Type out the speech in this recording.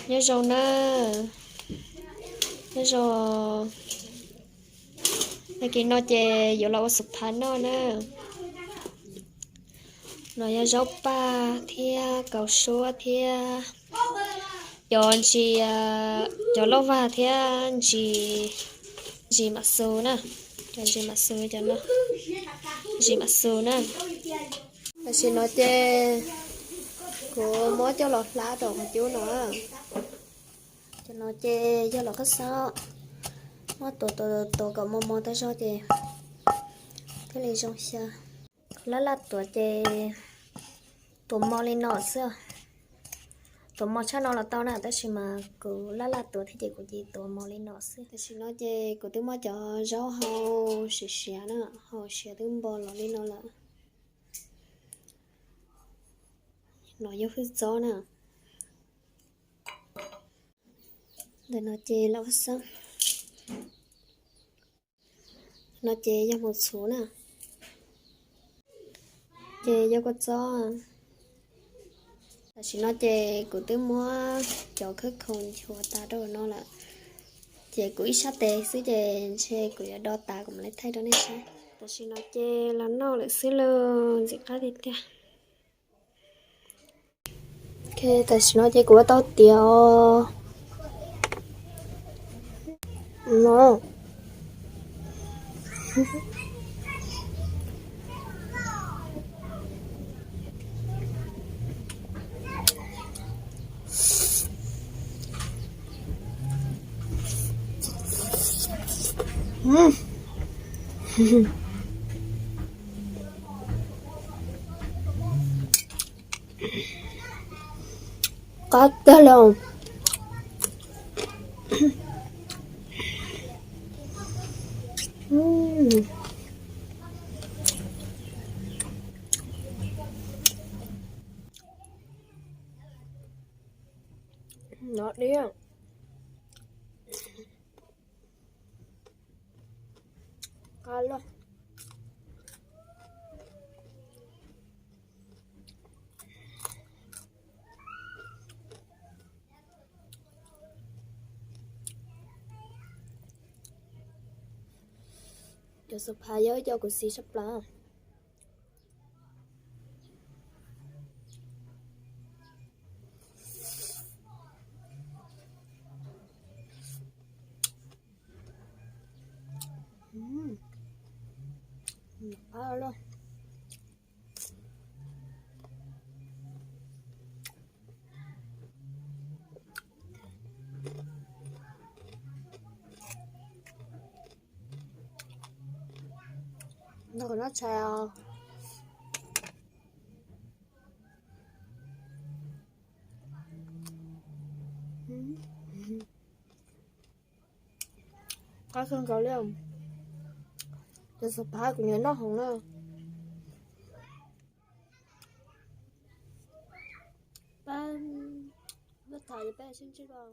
Nyob zoo na, nyob zoo. Tag kis no ces yuav los ua xuv phav noj na. No yog zaub paj thiab kaus suab thiab cov ntsis, cov lauj vag thiab ntsis, ntsis mam xus na, cov ntsis mam xus, cov no ntsis mam xus na. Tam sim no ces kuv muab coj los hlab rau qhov cub no. Cov no ces yog los qab xab, muab tuav tuav tuav kom mos mos tas zog ces thiaj li zoo xyaw. Laj laj tuav ces tuav mos li no xwb. Tuav mos tshaj no los tau na, tab sis mas kuv laj laj tuav thiab ces kuv cia li tuav mos li no xwb. Tam sim no ces kuv twb muab cov zaub hau siav siav na, hau siav twb npo los li no lawm. No yog hwj txob na. Ntawm no ces los xab. No ces yog mus txhuv na. Ces yog kua txob. Tam sim no ces kuv twb muab cov khawb khaus nchuav tas rau no lawm. Ces kuv ib sab tes xwb ces ntshe kuv yuav do tas kuv mam li thaij rau nej saib. Tam sim no ces los noj lawm xwb lauj, ntxim qab tiag tiag. Tam sim no ces kuv ua tau tiav os. No. Qab tag los. No diab. Qab loj. Cov xuv phav yog ib co kuv xis tshaj plaws. No kom noj tshais os. Qab kawg nkaus li. Cov xuv phav kuv nyiam noj heev na. Peb, peb tham peb sib ntsib dua.